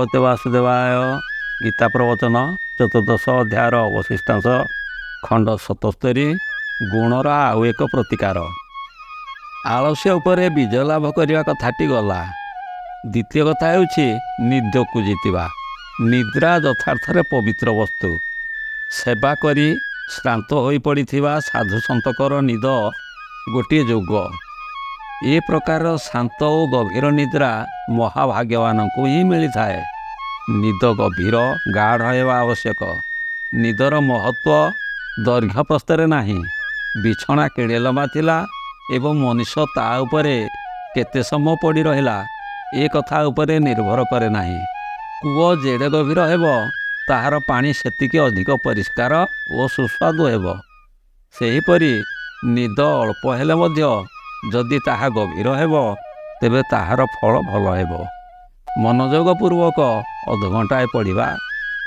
ଭଗବତେ ବାସୁଦେବାୟ। ଗୀତା ପ୍ରବଚନ, ଚତୁର୍ଦ୍ଦଶ ଅଧ୍ୟାୟର ଅବଶିଷ୍ଟାଂଶ, ଖଣ୍ଡ 77, ଗୁଣର ଆଉ ଏକ ପ୍ରତିକାର। ଆଳସ୍ୟ ଉପରେ ବିଜୟ ଲାଭ କରିବା କଥାଟି ଗଲା। ଦ୍ୱିତୀୟ କଥା ହେଉଛି ନିଦକୁ ଜିତିବା। ନିଦ୍ରା ଯଥାର୍ଥରେ ପବିତ୍ର ବସ୍ତୁ। ସେବା କରି ଶ୍ରାନ୍ତ ହୋଇପଡ଼ିଥିବା ସାଧୁ ସନ୍ତଙ୍କର ନିଦ ଗୋଟିଏ ଯୋଗ। ଏ ପ୍ରକାର ଶାନ୍ତ ଓ ଗଭୀର ନିଦ୍ରା ମହାଭାଗ୍ୟବାନଙ୍କୁ ହିଁ ମିଳିଥାଏ। ନିଦ ଗଭୀର, ଗାଢ଼ ହେବା ଆବଶ୍ୟକ। ନିଦର ମହତ୍ତ୍ୱ ଦୈର୍ଘ୍ୟ ପ୍ରସ୍ଥରେ ନାହିଁ। ବିଛଣା କେଡ଼େ ଲମ୍ବା ଥିଲା ଏବଂ ମଣିଷ ତା ଉପରେ କେତେ ସମୟ ପଡ଼ି ରହିଲା, ଏ କଥା ଉପରେ ନିର୍ଭର କରେ ନାହିଁ। କୂଅ ଯେଡ଼େ ଗଭୀର ହେବ, ତାହାର ପାଣି ସେତିକି ଅଧିକ ପରିଷ୍କାର ଓ ସୁସ୍ୱାଦୁ ହେବ। ସେହିପରି ନିଦ ଅଳ୍ପ ହେଲେ ମଧ୍ୟ ଯଦି ତାହା ଗଭୀର ହେବ, ତେବେ ତାହାର ଫଳ ଭଲ ହେବ। ମନୋଯୋଗ ପୂର୍ବକ ଅଧଘଣ୍ଟାଏ ପଢ଼ିବା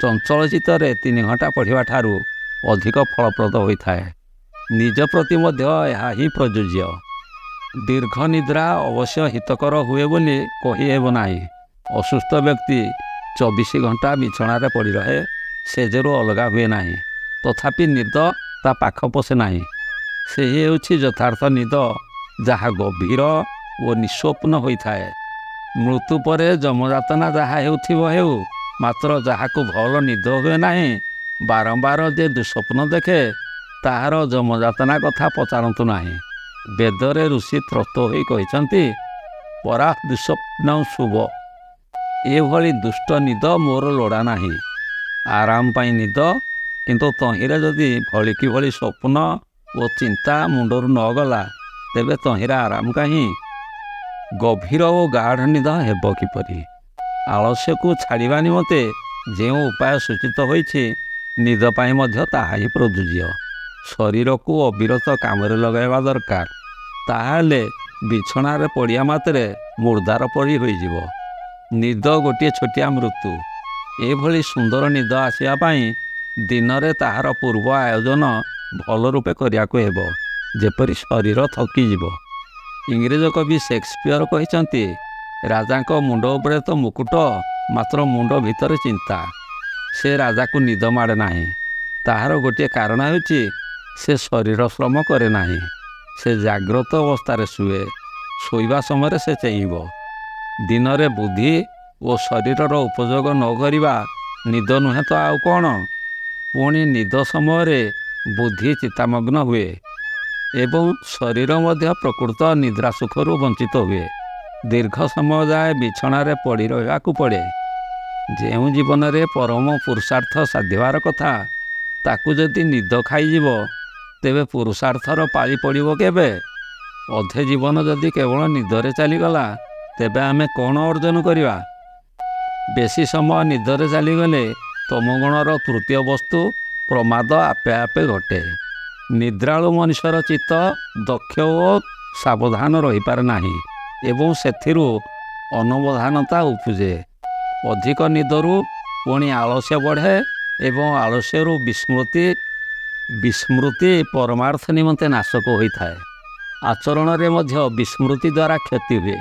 ଚଞ୍ଚଳ ଚିତ୍ତରେ 3 ଘଣ୍ଟା ପଢ଼ିବା ଠାରୁ ଅଧିକ ଫଳପ୍ରଦ ହୋଇଥାଏ। ନିଜ ପ୍ରତି ମଧ୍ୟ ଏହା ହିଁ ପ୍ରଯୁଜ୍ୟ। ଦୀର୍ଘ ନିଦ୍ରା ଅବଶ୍ୟ ହିତକର ହୁଏ ବୋଲି କହିହେବ ନାହିଁ। ଅସୁସ୍ଥ ବ୍ୟକ୍ତି 24 ଘଣ୍ଟା ବିଛଣାରେ ପଡ଼ି ରହେ, ଶେଯରୁ ଅଲଗା ହୁଏ ନାହିଁ, ତଥାପି ନିଦ ତା ପାଖ ପଶେ ନାହିଁ। ସେହି ହେଉଛି ଯଥାର୍ଥ ନିଦ, ଯାହା ଗଭୀର ଓ ନିଃସ୍ୱପ୍ନ ହୋଇଥାଏ। ମୃତ୍ୟୁ ପରେ ଯମଯାତନା ଯାହା ହେଉଥିବ ହେଉ, ମାତ୍ର ଯାହାକୁ ଭଲ ନିଦ ହୁଏ ନାହିଁ, ବାରମ୍ବାର ଯେ ଦୁଃସ୍ୱପ୍ନ ଦେଖେ, ତାହାର ଯମଯାତନା କଥା ପଚାରନ୍ତୁ ନାହିଁ। ବେଦରେ ଋଷି ତ୍ରସ୍ତ ହୋଇ କହିଛନ୍ତି, ପରା ଦୁଃସ୍ୱପ୍ନ ଶୁଭ। ଏଭଳି ଦୁଷ୍ଟ ନିଦ ମୋର ଲୋଡ଼ା ନାହିଁ। ଆରାମ ପାଇଁ ନିଦ, କିନ୍ତୁ ତହିଁରେ ଯଦି ଭଳିକି ଭଳି ସ୍ୱପ୍ନ ଓ ଚିନ୍ତା ମୁଣ୍ଡରୁ ନ ଗଲା, ତେବେ ତହିଁରେ ଆରାମ କାହିଁ? ଗଭୀର ଓ ଗାଢ଼ ନିଦ ହେବ କିପରି? ଆଳସ୍ୟକୁ ଛାଡ଼ିବା ନିମନ୍ତେ ଯେଉଁ ଉପାୟ ସୂଚିତ ହୋଇଛି, ନିଦ ପାଇଁ ମଧ୍ୟ ତାହା ହିଁ ପ୍ରଯୁଜ୍ୟ। ଶରୀରକୁ ଅବିରତ କାମରେ ଲଗାଇବା ଦରକାର। ତାହେଲେ ବିଛଣାରେ ପଡ଼ିବା ମାତ୍ରେ ମୁର୍ଦାର ପରି ହୋଇଯିବ। ନିଦ ଗୋଟିଏ ଛୋଟିଆ ମୃତ୍ୟୁ। ଏଭଳି ସୁନ୍ଦର ନିଦ ଆସିବା ପାଇଁ ଦିନରେ ତାହାର ପୂର୍ବ ଆୟୋଜନ ଭଲ ରୂପେ କରିବାକୁ ହେବ, ଯେପରି ଶରୀର ଥକିଯିବ। ଇଂରେଜ କବି ସେକ୍ସପିୟର କହିଛନ୍ତି, ରାଜାଙ୍କ ମୁଣ୍ଡ ଉପରେ ତ ମୁକୁଟ, ମାତ୍ର ମୁଣ୍ଡ ଭିତରେ ଚିନ୍ତା। ସେ ରାଜାକୁ ନିଦ ମାଡ଼େ ନାହିଁ। ତାହାର ଗୋଟିଏ କାରଣ ହେଉଛି, ସେ ଶରୀର ଶ୍ରମ କରେ ନାହିଁ। ସେ ଜାଗ୍ରତ ଅବସ୍ଥାରେ ଶୁଏ। ଶୋଇବା ସମୟରେ ସେ ଚେଇଁବ। ଦିନରେ ବୁଦ୍ଧି ଓ ଶରୀରର ଉପଯୋଗ ନ କରିବା ନିଦ ନୁହେଁ ତ ଆଉ କ'ଣ? ପୁଣି ନିଦ ସମୟରେ ବୁଦ୍ଧି ଚିନ୍ତାମଗ୍ନ ହୁଏ ଏବଂ ଶରୀର ମଧ୍ୟ ପ୍ରକୃତ ନିଦ୍ରା ସୁଖରୁ ବଞ୍ଚିତ ହୁଏ। ଦୀର୍ଘ ସମୟ ଯାଏ ବିଛଣାରେ ପଡ଼ି ରହିବାକୁ ପଡ଼େ। ଯେଉଁ ଜୀବନରେ ପରମ ପୁରୁଷାର୍ଥ ସାଧିବାର କଥା, ତାକୁ ଯଦି ନିଦ ଖାଇଯିବ, ତେବେ ପୁରୁଷାର୍ଥର ପାଳି ପଡ଼ିବ କେବେ? ଅଧେ ଜୀବନ ଯଦି କେବଳ ନିଦରେ ଚାଲିଗଲା, ତେବେ ଆମେ କ'ଣ ଅର୍ଜନ କରିବା? ବେଶୀ ସମୟ ନିଦରେ ଚାଲିଗଲେ ତମୋଗୁଣର ତୃତୀୟ ବସ୍ତୁ ପ୍ରମାଦ ଆପେ ଆପେ ଘଟେ। ନିଦ୍ରାଳୁ ମନୁଷ୍ୟର ଚିତ୍ତ ଦକ୍ଷ ଓ ସାବଧାନ ରହିପାରେ ନାହିଁ ଏବଂ ସେଥିରୁ ଅନବଧାନତା ଉପୁଜେ। ଅଧିକ ନିଦରୁ ପୁଣି ଆଳସ୍ୟ ବଢ଼େ ଏବଂ ଆଳସ୍ୟରୁ ବିସ୍ମୃତି। ବିସ୍ମୃତି ପରମାର୍ଥ ନିମନ୍ତେ ନାଶକ ହୋଇଥାଏ। ଆଚରଣରେ ମଧ୍ୟ ବିସ୍ମୃତି ଦ୍ୱାରା କ୍ଷତି ହୁଏ।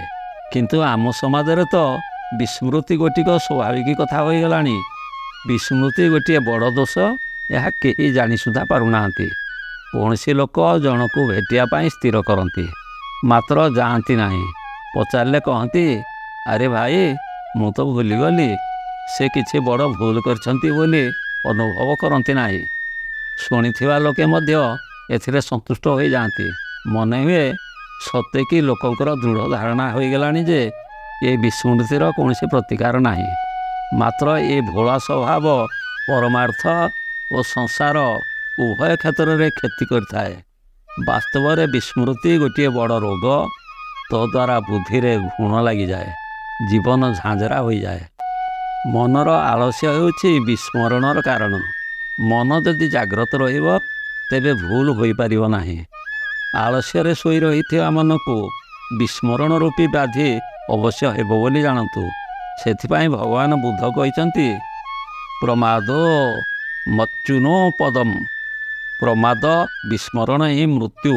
କିନ୍ତୁ ଆମ ସମାଜରେ ତ ବିସ୍ମୃତି ଗୋଟିକ ସ୍ୱାଭାବିକ କଥା ହୋଇଗଲାଣି। ବିସ୍ମୃତି ଗୋଟିଏ ବଡ଼ ଦୋଷ, ଏହା କେହି ଜାଣି ସୁଦ୍ଧା ପାରୁନାହାନ୍ତି। କୌଣସି ଲୋକ ଜଣକୁ ଭେଟିବା ପାଇଁ ସ୍ଥିର କରନ୍ତି, ମାତ୍ର ଯାଆନ୍ତି ନାହିଁ। ପଚାରିଲେ କହନ୍ତି, "ଆରେ ଭାଇ, ମୁଁ ତ ଭୁଲିଗଲି।" ସେ କିଛି ବଡ଼ ଭୁଲ କରିଛନ୍ତି ବୋଲି ଅନୁଭବ କରନ୍ତି ନାହିଁ। ଶୁଣିଥିବା ଲୋକେ ମଧ୍ୟ ଏଥିରେ ସନ୍ତୁଷ୍ଟ ହୋଇଯାଆନ୍ତି। ମନେ ହୁଏ, ସତେ କି ଲୋକଙ୍କର ଦୃଢ଼ ଧାରଣା ହୋଇଗଲାଣି ଯେ ଏ ବିସ୍ମୃତିର କୌଣସି ପ୍ରତିକାର ନାହିଁ। ମାତ୍ର ଏ ଭୋଳା ସ୍ୱଭାବ ପରମାର୍ଥ ଓ ସଂସାର ଉଭୟ କ୍ଷେତ୍ରରେ କ୍ଷତି କରିଥାଏ। ବାସ୍ତବରେ ବିସ୍ମୃତି ଗୋଟିଏ ବଡ଼ ରୋଗ। ତଦ୍ୱାରା ବୁଦ୍ଧିରେ ଘୁଣ ଲାଗିଯାଏ, ଜୀବନ ଝାଞ୍ଜରା ହୋଇଯାଏ। ମନର ଆଳସ୍ୟ ହେଉଛି ବିସ୍ମରଣର କାରଣ। ମନ ଯଦି ଜାଗ୍ରତ ରହିବ, ତେବେ ଭୁଲ ହୋଇପାରିବ ନାହିଁ। ଆଳସ୍ୟରେ ଶୋଇ ରହିଥିବା ମନକୁ ବିସ୍ମରଣ ରୂପୀ ବ୍ୟାଧି ଅବଶ୍ୟ ହେବ ବୋଲି ଜାଣନ୍ତୁ। ସେଥିପାଇଁ ଭଗବାନ ବୁଦ୍ଧ କହିଛନ୍ତି, ପ୍ରମାଦୋ ମୃତ୍ୟୁଃ ପଦମ୍। ପ୍ରମାଦ, ବିସ୍ମରଣ ହିଁ ମୃତ୍ୟୁ।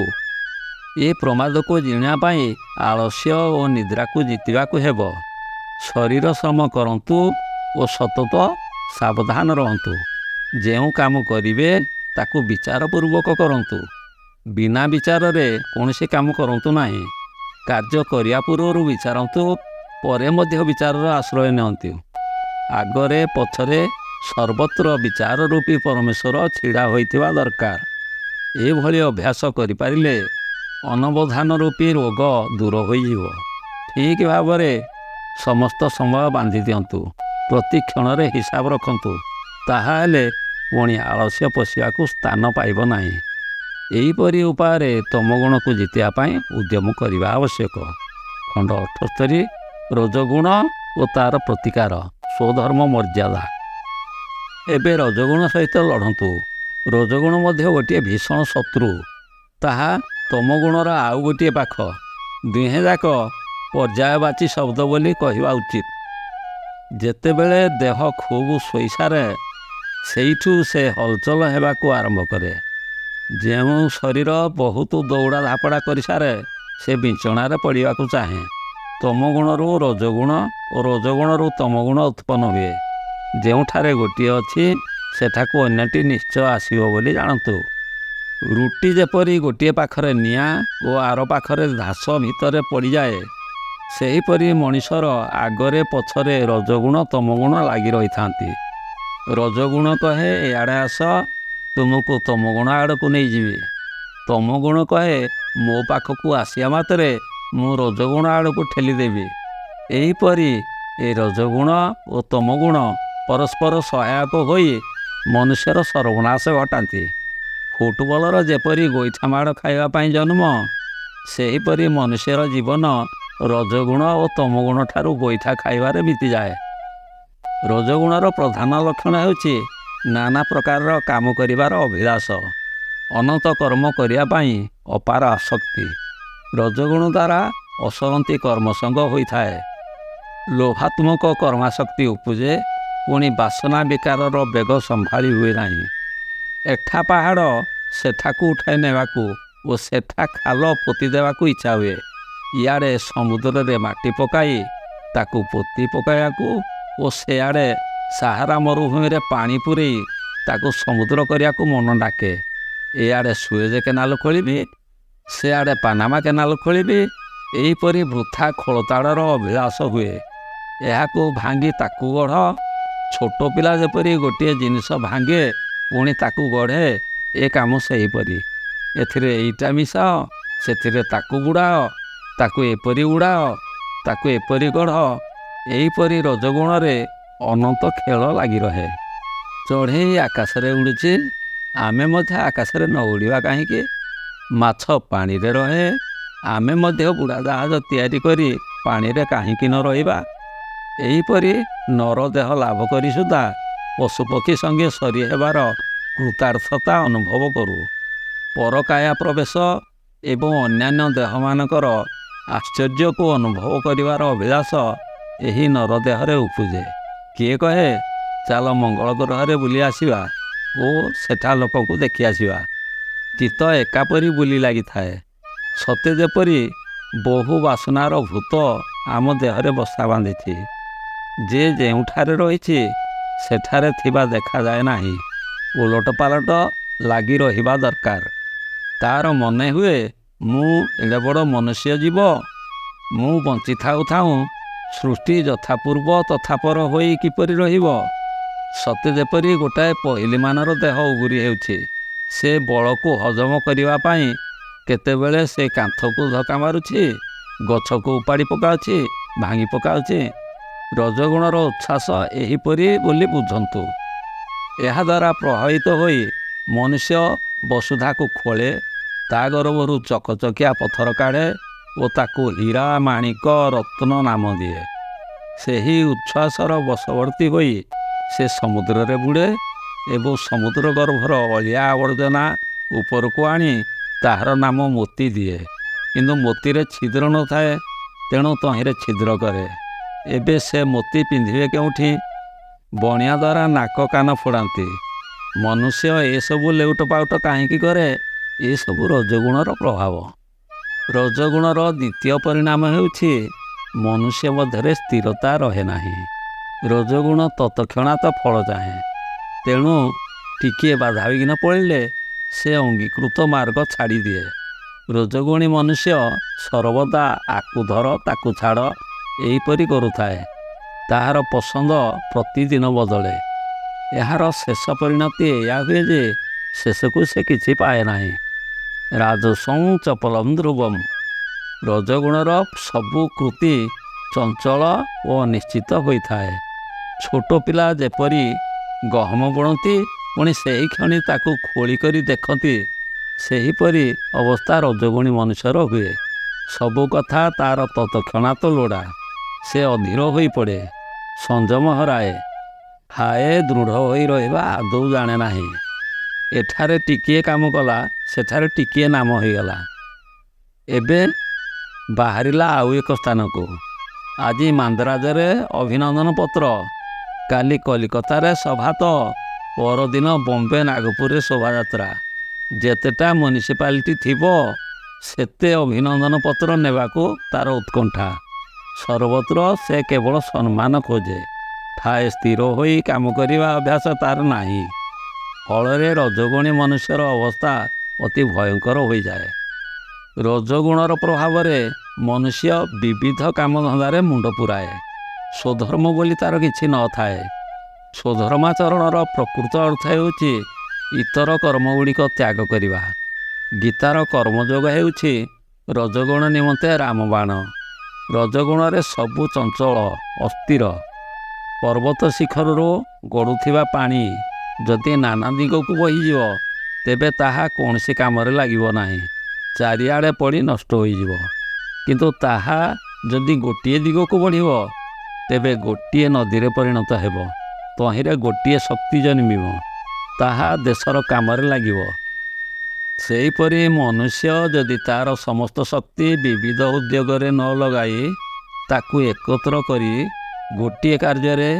ଏ ପ୍ରମାଦକୁ ଜିଣିବା ପାଇଁ ଆଳସ୍ୟ ଓ ନିଦ୍ରାକୁ ଜିତିବାକୁ ହେବ। ଶରୀର ଶ୍ରମ କରନ୍ତୁ ଓ ସତତ ସାବଧାନ ରହନ୍ତୁ। ଯେଉଁ କାମ କରିବେ ତାକୁ ବିଚାରପୂର୍ବକ କରନ୍ତୁ। ବିନା ବିଚାରରେ କୌଣସି କାମ କରନ୍ତୁ ନାହିଁ। କାର୍ଯ୍ୟ କରିବା ପୂର୍ବରୁ ବିଚାରନ୍ତୁ, ପରେ ମଧ୍ୟ ବିଚାରର ଆଶ୍ରୟ ନିଅନ୍ତୁ। ଆଗରେ ପଛରେ ସର୍ବତ୍ର ବିଚାର ରୂପୀ ପରମେଶ୍ୱର ଛିଡ଼ା ହୋଇଥିବା ଦରକାର। ଏଭଳି ଅଭ୍ୟାସ କରିପାରିଲେ ଅନବଧାନ ରୂପୀ ରୋଗ ଦୂର ହୋଇଯିବ। ଠିକ୍ ଭାବରେ ସମସ୍ତ ସମୟ ବାନ୍ଧି ଦିଅନ୍ତୁ। ପ୍ରତି କ୍ଷଣରେ ହିସାବ ରଖନ୍ତୁ। ତାହା ହେଲେ ପୁଣି ଆଳସ୍ୟ ପଶିବାକୁ ସ୍ଥାନ ପାଇବ ନାହିଁ। ଏହିପରି ଉପାୟରେ ତମଗୁଣକୁ ଜିତିବା ପାଇଁ ଉଦ୍ୟମ କରିବା ଆବଶ୍ୟକ। ଖଣ୍ଡ 78, ରଜଗୁଣ ଓ ତାର ପ୍ରତିକାର, ସ୍ୱଧର୍ମ ମର୍ଯ୍ୟାଦା। ଏବେ ରଜଗୁଣ ସହିତ ଲଢ଼ନ୍ତୁ। ରଜଗୁଣ ମଧ୍ୟ ଗୋଟିଏ ଭୀଷଣ ଶତ୍ରୁ। ତାହା ତମଗୁଣର ଆଉ ଗୋଟିଏ ପାଖ। ଦୁହେଁ ଯାକ ପର୍ଯ୍ୟାୟବାଚୀ ଶବ୍ଦ ବୋଲି କହିବା ଉଚିତ। ଯେତେବେଳେ ଦେହ ଖୁବ୍ ଶୋଇସାରେ, ସେଇଠୁ ସେ ହଲଚଲ ହେବାକୁ ଆରମ୍ଭ କରେ। ଯେଉଁ ଶରୀର ବହୁତ ଦୌଡ଼ା ଧାପଡ଼ା କରିସାରେ, ସେ ବିଞ୍ଚଣାରେ ପଡ଼ିବାକୁ ଚାହେଁ। ତମଗୁଣରୁ ରଜଗୁଣ ଓ ରଜଗୁଣରୁ ତମଗୁଣ ଉତ୍ପନ୍ନ ହୁଏ। ଯେଉଁଠାରେ ଗୋଟିଏ ଅଛି, ସେଠାକୁ ଅନ୍ୟଟି ନିଶ୍ଚୟ ଆସିବ ବୋଲି ଜାଣନ୍ତୁ। ରୁଟି ଯେପରି ଗୋଟିଏ ପାଖରେ ନିଆଁ ଓ ଆର ପାଖରେ ଘାସ ଭିତରେ ପଡ଼ିଯାଏ, ସେହିପରି ମଣିଷର ଆଗରେ ପଛରେ ରଜଗୁଣ ତମଗୁଣ ଲାଗି ରହିଥାନ୍ତି। ରଜଗୁଣ କହେ, ଏଆଡ଼େ ଆସ, ତୁମକୁ ତମଗୁଣ ଆଡ଼କୁ ନେଇଯିବି। ତମଗୁଣ କହେ, ମୋ ପାଖକୁ ଆସିବା ମାତ୍ରେ ମୁଁ ରଜଗୁଣ ଆଡ଼କୁ ଠେଲିଦେବି। ଏହିପରି ଏ ରଜଗୁଣ ଓ ତମଗୁଣ ପରସ୍ପର ସହାୟକ ହୋଇ ମନୁଷ୍ୟର ସର୍ବନାଶ ଘଟାନ୍ତି। ଫୁଟବଲର ଯେପରି ଗୋଇଠା ମାଡ଼ ଖାଇବା ପାଇଁ ଜନ୍ମ, ସେହିପରି ମନୁଷ୍ୟର ଜୀବନ ରଜଗୁଣ ଓ ତମଗୁଣ ଠାରୁ ଗୋଇଠା ଖାଇବାରେ ବିତିଯାଏ। ରଜଗୁଣର ପ୍ରଧାନ ଲକ୍ଷଣ ହେଉଛି ନାନା ପ୍ରକାରର କାମ କରିବାର ଅଭିଳାଷ, ଅନନ୍ତ କର୍ମ କରିବା ପାଇଁ ଅପାର ଆସକ୍ତି। ରଜଗୁଣ ଦ୍ୱାରା ଅସରନ୍ତି କର୍ମସଙ୍ଗ ହୋଇଥାଏ। ଲୋଭାତ୍ମକ କର୍ମାସକ୍ତି ଉପୁଜେ। ପୁଣି ବାସନା ବିକାରର ବେଗ ସମ୍ଭାଳି ହୁଏ ନାହିଁ। ଏଠା ପାହାଡ଼ ସେଠାକୁ ଉଠାଇ ନେବାକୁ ଓ ସେଠା ଖାଲ ପୋତି ଦେବାକୁ ଇଚ୍ଛା ହୁଏ। ଇଆଡ଼େ ସମୁଦ୍ରରେ ମାଟି ପକାଇ ତାକୁ ପୋତି ପକାଇବାକୁ ଓ ସେଆଡ଼େ ସାହାରା ମରୁଭୂମିରେ ପାଣି ପୂରେଇ ତାକୁ ସମୁଦ୍ର କରିବାକୁ ମନ ଡାକେ। ଏଆଡ଼େ ସୁଏଜ କେନାଲ ଖୋଳିବି, ସେଆଡ଼େ ପାନାମା କେନାଲ ଖୋଳିବି, ଏହିପରି ବୃଥା ଖୋଳତାଡ଼ର ଅଭିଳାଷ ହୁଏ। ଏହାକୁ ଭାଙ୍ଗି ତାକୁ ଗଢ଼। ଛୋଟ ପିଲା ଯେପରି ଗୋଟିଏ ଜିନିଷ ଭାଙ୍ଗେ ପୁଣି ତାକୁ ଗଢ଼େ, ଏ କାମ ସେହିପରି। ଏଥିରେ ଏଇଟା ମିଶାଅ, ସେଥିରେ ତାକୁ ବୁଡ଼ାଅ, ତାକୁ ଏପରି ଉଡ଼ାଅ, ତାକୁ ଏପରି ଗଢ଼। ଏହିପରି ରଜଗୁଣରେ ଅନନ୍ତ ଖେଳ ଲାଗି ରହେ। ଚଢ଼େଇ ଆକାଶରେ ଉଡ଼ୁଛି, ଆମେ ମଧ୍ୟ ଆକାଶରେ ନ ଉଡ଼ିବା କାହିଁକି? ମାଛ ପାଣିରେ ରହେ, ଆମେ ମଧ୍ୟ ବୁଡ଼ାଜାହାଜ ତିଆରି କରି ପାଣିରେ କାହିଁକି ନ ରହିବା? ଏହିପରି ନରଦେହ ଲାଭ କରି ସୁଦ୍ଧା ପଶୁପକ୍ଷୀ ସଙ୍ଗେ ସରି ହେବାର କୃତାର୍ଥତା ଅନୁଭବ କରୁ। ପରକାୟା ପ୍ରବେଶ ଏବଂ ଅନ୍ୟାନ୍ୟ ଦେହମାନଙ୍କର ଆଶ୍ଚର୍ଯ୍ୟକୁ ଅନୁଭବ କରିବାର ଅଭିଳାଷ ଏହି ନରଦେହରେ ଉପୁଜେ। କିଏ କହେ, ଚାଲ ମଙ୍ଗଳ ଗ୍ରହରେ ବୁଲି ଆସିବା ଓ ସେଠା ଲୋକଙ୍କୁ ଦେଖି ଆସିବା। ଚିତ୍ତ ଏକାପରି ବୁଲି ଲାଗିଥାଏ, ସତେ ଯେପରି ବହୁ ବାସନାର ଭୂତ ଆମ ଦେହରେ ବସା ବାନ୍ଧିଛି। ଯେ ଯେଉଁଠାରେ ରହିଛି ସେଠାରେ ଥିବା ଦେଖାଯାଏ ନାହିଁ। ଓଲଟ ପାଲଟ ଲାଗି ରହିବା ଦରକାର। ତାର ମନେ ହୁଏ, ମୁଁ ଏଡ଼େ ବଡ଼ ମନୁଷ୍ୟ ଜୀବ, ମୁଁ ବଞ୍ଚିଥାଉ ଥାଉଁ ସୃଷ୍ଟି ଯଥାପୂର୍ବ ତଥାପର ହୋଇ କିପରି ରହିବ? ସତେ ଯେପରି ଗୋଟାଏ ପହିଲିମାନର ଦେହ ଉଗୁରି ହେଉଛି। ସେ ବଳକୁ ହଜମ କରିବା ପାଇଁ କେତେବେଳେ ସେ କାନ୍ଥକୁ ଧକ୍କା ମାରୁଛି, ଗଛକୁ ଉପାଡ଼ି ପକାଉଛି, ଭାଙ୍ଗି ପକାଉଛି। ରଜଗୁଣର ଉଚ୍ଛ୍ୱାସ ଏହିପରି ବୋଲି ବୁଝନ୍ତୁ। ଏହାଦ୍ୱାରା ପ୍ରଭାବିତ ହୋଇ ମନୁଷ୍ୟ ବସୁଧାକୁ ଖୋଳେ, ତା ଗର୍ଭରୁ ଚକଚକିଆ ପଥର କାଢ଼େ ଓ ତାକୁ ହୀରା, ମାଣିକ, ରତ୍ନ ନାମ ଦିଏ। ସେହି ଉଚ୍ଛ୍ୱାସର ବଶବର୍ତ୍ତୀ ହୋଇ ସେ ସମୁଦ୍ରରେ ବୁଡ଼େ ଏବଂ ସମୁଦ୍ର ଗର୍ଭର ଅଳିଆ ଆବର୍ଜନା ଉପରକୁ ଆଣି ତାହାର ନାମ ମୋତି ଦିଏ। କିନ୍ତୁ ମୋତିରେ ଛିଦ୍ର ନଥାଏ, ତେଣୁ ତହିଁରେ ଛିଦ୍ର କରେ। ଏବେ ସେ ମୋତି ପିନ୍ଧିବେ କେଉଁଠି? ବଣିଆ ଦ୍ୱାରା ନାକ କାନ ଫୋଡ଼ାନ୍ତି। ମନୁଷ୍ୟ ଏସବୁ ଲେଉଟ ପାଉଟ କାହିଁକି କରେ? ଏସବୁ ରଜଗୁଣର ପ୍ରଭାବ। ରଜଗୁଣର ଦ୍ୱିତୀୟ ପରିଣାମ ହେଉଛି ମନୁଷ୍ୟ ମଧ୍ୟରେ ସ୍ଥିରତା ରହେ ନାହିଁ। ରଜୋଗୁଣ ତତ୍କ୍ଷଣାତ ଫଳ ଚାହେଁ। ତେଣୁ ଟିକିଏ ବାଧାବିଘ୍ନ ପଡ଼ିଲେ ସେ ଅଙ୍ଗୀକୃତ ମାର୍ଗ ଛାଡ଼ିଦିଏ। ରଜୋଗୁଣୀ ମନୁଷ୍ୟ ସର୍ବଦା ଆକୁ ଧର ତାକୁ ଛାଡ଼, ଏହିପରି କରୁଥାଏ। ତାହାର ପସନ୍ଦ ପ୍ରତିଦିନ ବଦଳେ। ଏହାର ଶେଷ ପରିଣତି ଏଇଆ ହୁଏ ଯେ ଶେଷକୁ ସେ କିଛି ପାଏ ନାହିଁ। ରାଜସଂ ଚପଲಂ ଧ୍ରୁବମ୍। ରଜୋଗୁଣର ସବୁ କୃତି ଚଞ୍ଚଳ ଓ ଅନିଶ୍ଚିତ ହୋଇଥାଏ। ଛୋଟ ପିଲା ଯେପରି ଗହମ ବୁଣନ୍ତି, ପୁଣି ସେହି କ୍ଷଣି ତାକୁ ଖୋଳି କରି ଦେଖନ୍ତି, ସେହିପରି ଅବସ୍ଥା ରଜୋଗୁଣୀ ମନୁଷ୍ୟର ହୁଏ। ସବୁ କଥା ତାର ତତ୍କ୍ଷଣାତ ଲୋଡ଼ା। ସେ ଅଧୀର ହୋଇପଡ଼େ, ସଂଯମ ହରାଏ, ଠାଏ ଦୃଢ଼ ହୋଇ ରହିବା ଆଦୌ ଜାଣେ ନାହିଁ। ଏଠାରେ ଟିକିଏ କାମ କଲା, ସେଠାରେ ଟିକିଏ ନାମ ହୋଇଗଲା। ଏବେ ବାହାରିଲା ଆଉ ଏକ ସ୍ଥାନକୁ। ଆଜି ମାନ୍ଦ୍ରାଜରେ ଅଭିନନ୍ଦନ ପତ୍ର, କାଲି କଲିକତାରେ ସଭା ତ ପରଦିନ ବମ୍ବେ ନାଗପୁରରେ ଶୋଭାଯାତ୍ରା। ଯେତେଟା ମ୍ୟୁନିସିପାଲିଟି ଥିବ, ସେତେ ଅଭିନନ୍ଦନ ପତ୍ର ନେବାକୁ ତାର ଉତ୍କଣ୍ଠା। ସର୍ବତ୍ର ସେ କେବଳ ସମ୍ମାନ ଖୋଜେ। ଠାଏ ସ୍ଥିର ହୋଇ କାମ କରିବା ଅଭ୍ୟାସ ତାର ନାହିଁ। ଫଳରେ ରଜୋଗୁଣୀ ମନୁଷ୍ୟର ଅବସ୍ଥା ଅତି ଭୟଙ୍କର ହୋଇଯାଏ। ରଜୋଗୁଣର ପ୍ରଭାବରେ ମନୁଷ୍ୟ ବିବିଧ କାମଧନ୍ଦାରେ ମୁଣ୍ଡ ପୂରାଏ। ସ୍ୱଧର୍ମ ବୋଲି ତାର କିଛି ନଥାଏ। ସ୍ୱଧର୍ମାଚରଣର ପ୍ରକୃତ ଅର୍ଥ ହେଉଛି ଇତର କର୍ମଗୁଡ଼ିକ ତ୍ୟାଗ କରିବା। ଗୀତାର କର୍ମଯୋଗ ହେଉଛି ରଜୋଗୁଣ ନିମନ୍ତେ ରାମବାଣ। ରଜୋଗୁଣରେ ସବୁ ଚଞ୍ଚଳ, ଅସ୍ଥିର। ପର୍ବତ ଶିଖରରୁ ଗଡ଼ୁଥିବା ପାଣି ଯଦି ନାନା ଦିଗକୁ ବହିଯିବ, ତେବେ ତାହା କୌଣସି କାମରେ ଲାଗିବ ନାହିଁ, ଚାରିଆଡ଼େ ପଡ଼ି ନଷ୍ଟ ହୋଇଯିବ। କିନ୍ତୁ ତାହା ଯଦି ଗୋଟିଏ ଦିଗକୁ ବଢ଼ିବ, ତେବେ ଗୋଟିଏ ନଦୀରେ ପରିଣତ ହେବ। ତହିଁରେ ଗୋଟିଏ ଶକ୍ତି ଜନ୍ମିବ, ତାହା ଦେଶର କାମରେ ଲାଗିବ। ସେହିପରି ମନୁଷ୍ୟ ଯଦି ତାର ସମସ୍ତ ଶକ୍ତି ବିବିଧ ଉଦ୍ୟୋଗରେ ନ ଲଗାଇ ତାକୁ ଏକତ୍ର କରି ଗୋଟିଏ କାର୍ଯ୍ୟରେ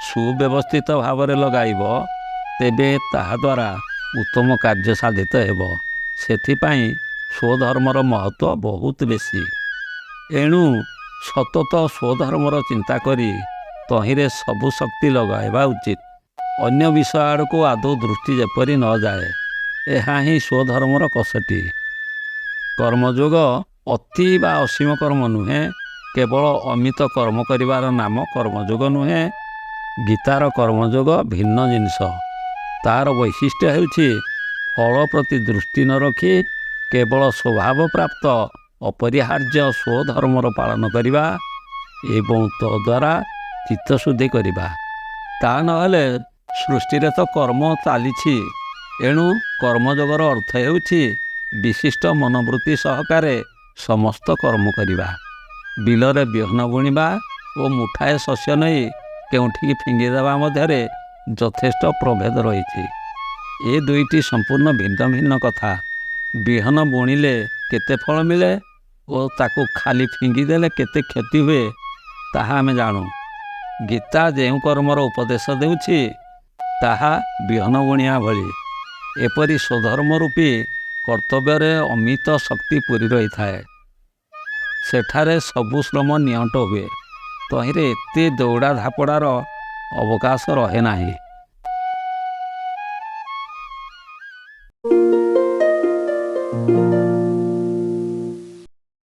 ସୁବ୍ୟବସ୍ଥିତ ଭାବରେ ଲଗାଇବ, ତେବେ ତାହାଦ୍ୱାରା ଉତ୍ତମ କାର୍ଯ୍ୟ ସାଧିତ ହେବ। ସେଥିପାଇଁ ସ୍ୱଧର୍ମର ମହତ୍ତ୍ୱ ବହୁତ ବେଶୀ। ଏଣୁ ସତତ ସ୍ୱଧର୍ମର ଚିନ୍ତା କରି ତହିଁରେ ସବୁ ଶକ୍ତି ଲଗାଇବା ଉଚିତ। ଅନ୍ୟ ବିଷୟ ଆଡ଼କୁ ଆଦୌ ଦୃଷ୍ଟି ଯେପରି ନଯାଏ, ଏହା ହିଁ ସ୍ୱଧର୍ମର କଷଟି। କର୍ମଯୋଗ ଅତି ବା ଅସୀମ କର୍ମ ନୁହେଁ। କେବଳ ଅମିତ କର୍ମ କରିବାର ନାମ କର୍ମଯୋଗ ନୁହେଁ। ଗୀତାର କର୍ମଯୋଗ ଭିନ୍ନ ଜିନିଷ। ତାର ବୈଶିଷ୍ଟ୍ୟ ହେଉଛି ଫଳ ପ୍ରତି ଦୃଷ୍ଟି ନ ରଖି କେବଳ ସ୍ୱଭାବପ୍ରାପ୍ତ ଅପରିହାର୍ଯ୍ୟ ସ୍ୱଧର୍ମର ପାଳନ କରିବା ଏବଂ ତଦ୍ୱାରା ଚିତ୍ତଶୁଦ୍ଧି କରିବା। ତା ନହେଲେ ସୃଷ୍ଟିରେ ତ କର୍ମ ଚାଲିଛି। ଏଣୁ କର୍ମଯୋଗର ଅର୍ଥ ହେଉଛି ବିଶିଷ୍ଟ ମନୋବୃତ୍ତି ସହକାରେ ସମସ୍ତ କର୍ମ କରିବା। ବିଲରେ ବିହନ ବୁଣିବା ଓ ମୁଠାଏ ଶସ୍ୟ ନେଇ କେଉଁଠିକି ଫିଙ୍ଗିଦେବା ମଧ୍ୟରେ ଯଥେଷ୍ଟ ପ୍ରଭେଦ ରହିଛି। ଏ ଦୁଇଟି ସମ୍ପୂର୍ଣ୍ଣ ଭିନ୍ନ ଭିନ୍ନ କଥା। ବିହନ ବୁଣିଲେ କେତେ ଫଳ ମିଳେ ଓ ତାକୁ ଖାଲି ଫିଙ୍ଗିଦେଲେ କେତେ କ୍ଷତି ହୁଏ, ତାହା ଆମେ ଜାଣୁ। ଗୀତା ଯେଉଁ କର୍ମର ଉପଦେଶ ଦେଉଛି, ତାହା ବିହନ ବୁଣିବା ଭଳି। ଏପରି ସ୍ୱଧର୍ମ ରୂପୀ କର୍ତ୍ତବ୍ୟରେ ଅମିତ ଶକ୍ତି ପୂରି ରହିଥାଏ। ସେଠାରେ ସବୁ ଶ୍ରମ ନିଅଣ୍ଟ ହୁଏ। ତହିଁରେ ଏତେ ଦୌଡ଼ା ଧାପଡ଼ାର ଅବକାଶ ରହେ ନାହିଁ।